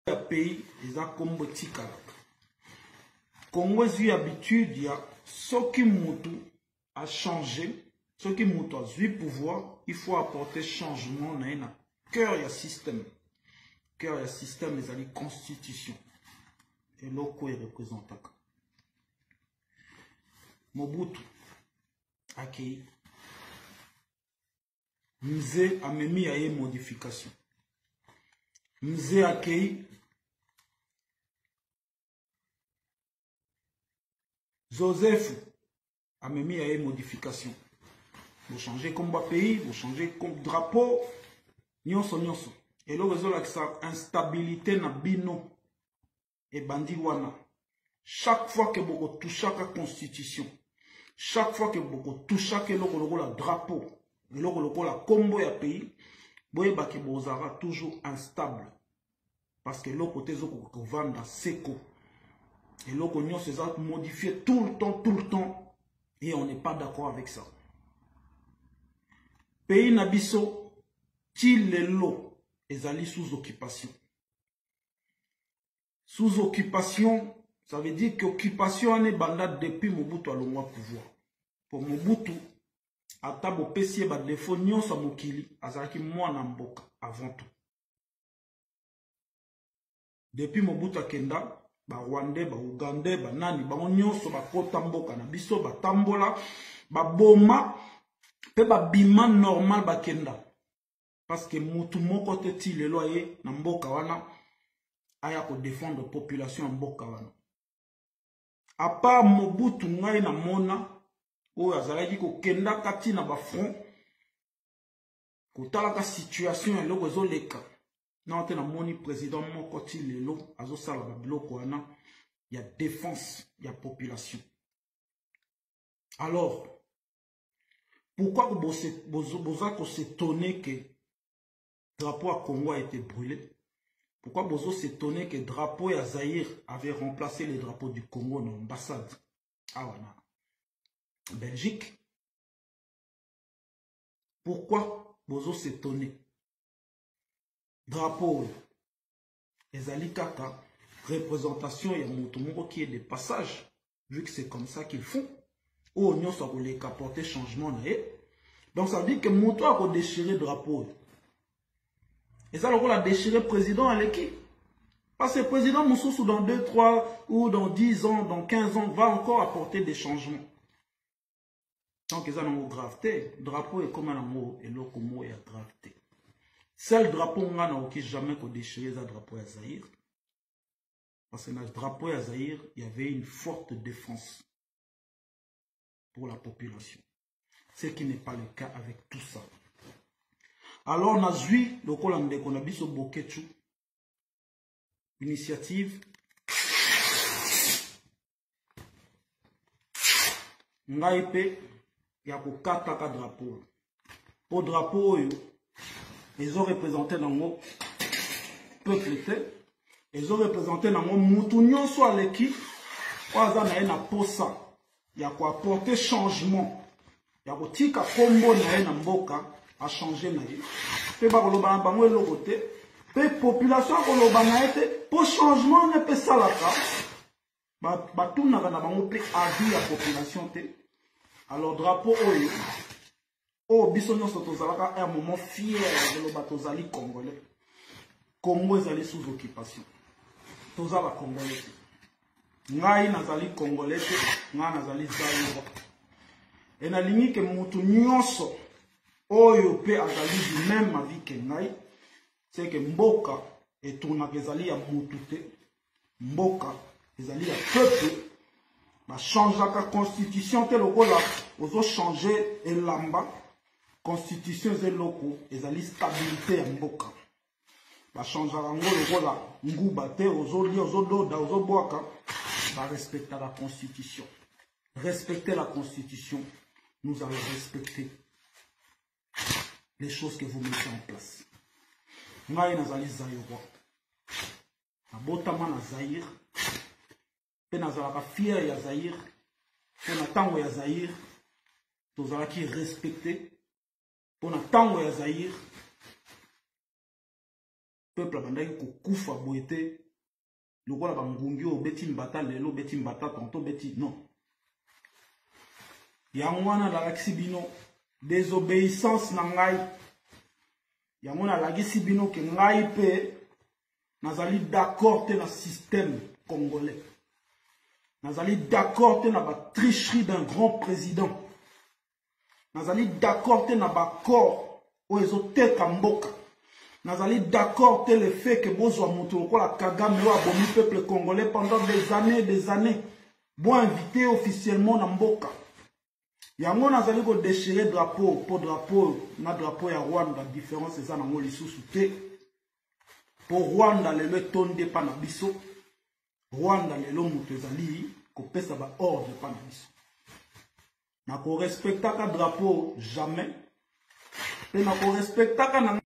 Ya pays eza nkombo etikalaka. Congo ezwi habitude ya soki mutu achange, soki mutu azwi pouvoir, il faut apporter changement na ye na cœur ya système. Cœur ya système ezali constitution, eloko erepresentaka. Mobutu akei, Mzee amemi ya ye modification. Mzee akei, Joseph amemi ya ye modification. Bochange kombo ya pays, bochange drapeau, nyonso nyonso. Eloko ezolakisa instabilité na bino ebandi wana. Chaque fois que bokotouchaka constitution, chaque fois que bokotouchaka eloko lokola drapeau, eloko lokola kombo ya pays, boyebake bozalaka toujours instable, parce que eloko te ezokoka kovanda seko. Eloko nyonso eza modifié tout le temps, tout le temps, et on n'est pas d'accord avec ça. Pays na biso ti lelo ezali sous occupation. Sous occupation, ça veut dire que occupation wana ebanda depuis Mobutu alongwa pouvoir. Po Mobutu ata bopesi ye badefo nyonso ya mokili, azalaki mwana mboka avant tout. Depuis Mobutu akenda, barwandais, baougandais, banani, bango nyonso bakota mboka na biso, batambola, baboma mpe babima normal, bakenda. Parce que mutu moko te ti lelo aye na mboka wana aya kodefendre population ya mboka wana. À part Mobutu, ngai namona oyo azalaki kokendaka ti na bafront kotalaka situation ya eloko ezoleka nao te. Namoni président moko ti lelo azosala babiloko wana ya défense ya population. Alors pourquoi boza kos'étonner que drapeau ya Congo a été brûlé? Pourquoi bozo s'étonner que drapeau ya Zaïre avait remplacé le drapeau du Congo na ambassade awa na Belgique? Pourquoi bozo s'étonner? Drapeau oyo ezali kaka représentation ya moto moko qui est de passage, vu que c'est comme ça qu'ils font. Oyo nyonso akoleka porter changement na ye. Donc ça veut dire que moto akodéchirer drapeau oyo eza lokola déchirer président aleki, parce que président mosusu dans 2, 3 ou dans 10 ans, dans 15 ans va encore apporter des changements. Donc eza nango grave te. Drapeau ekóma nango eloko moko ya grave te. Seul drapeau nga nakoki jamais kodéchirer eza drapeau ya Zaïre, parce que na drapeau ya Zaïre, il y avait une forte défense pour la population, ce qui n'est pas le cas avec tout ça. Alors nazwi lokola ndeko na biso Boketshu initiative, ngai mpe ya kokataka drapeau, mpo drapeau oyo ezorepresente nango peuple te, ezorepresente nango mutu nyonso aleki oyo aza na ye na posa ya koapporter changement, ya kotika kombo na ye na mboka, achange na ye mpe bakoloba na bango eloko te, mpe population akoloba na ye te, mpo changement wana mpe esalaka batunaka na bango mpe avis ya population te. Alors drapeau oyo, oyo biso nyonso tozalaka un moment fier koloba tozali Congolais, Congo ezali sous occupation. Toza bacongolais te. Ngai nazali Congolais te, ngai nazali Zaïrois. E nalingi ke motu nyonso oyo mpe azali du même avis ke ngai, c'est que mboka etournaka ezali ya motu te, mboka ezali ya peuple. Bachangeaka constitution te lokola ozochange elamba. Constitution eza eloko ezali stabilité ya mboka. Bachangeaka yango lokola nguba te, ozolia, ozododa, ozobwaka. Barespectaka constitution. Respectez la constitution, nous allons respecter les choses que vous mettez en place. Ngai nazali Zaïrois, nabotama na Zaïre mpe nazalaka fier ya Zaïre, mpo na ntango ya Zaïre tozalaki respecté, mpo na ntango ya Zaïre. Peuple abandaki kokufa boye te lokola bangungi oyo obeti mbata lelo, obeti mbata tantôt, obeti non. Yango wana nalakisi bino désobéissance na ngai. Yango nalakisi bino ke ngai mpe nazali d'accord te na système congolais, nazali d'accord te na batricherie d'un grand président, nazali d'accord te na baaccord oyo ezoteka mboka, nazali d'accord te le fait ke bozwa moto lokola Kagame oyo abomi peuple congolais pendant des années, des années, boinvité officiellement na mboka. Yango nazali kodéchirer drapeau, mpo drapeau na drapeau ya Rwanda, différence eza nango lisusu te, mpo Rwanda lelo etondi epa na biso. Rwanda lelo moto ezali kopesa baordre epa na biso. Nakorespectaka drapeau jamais, mpe nakorespectaka na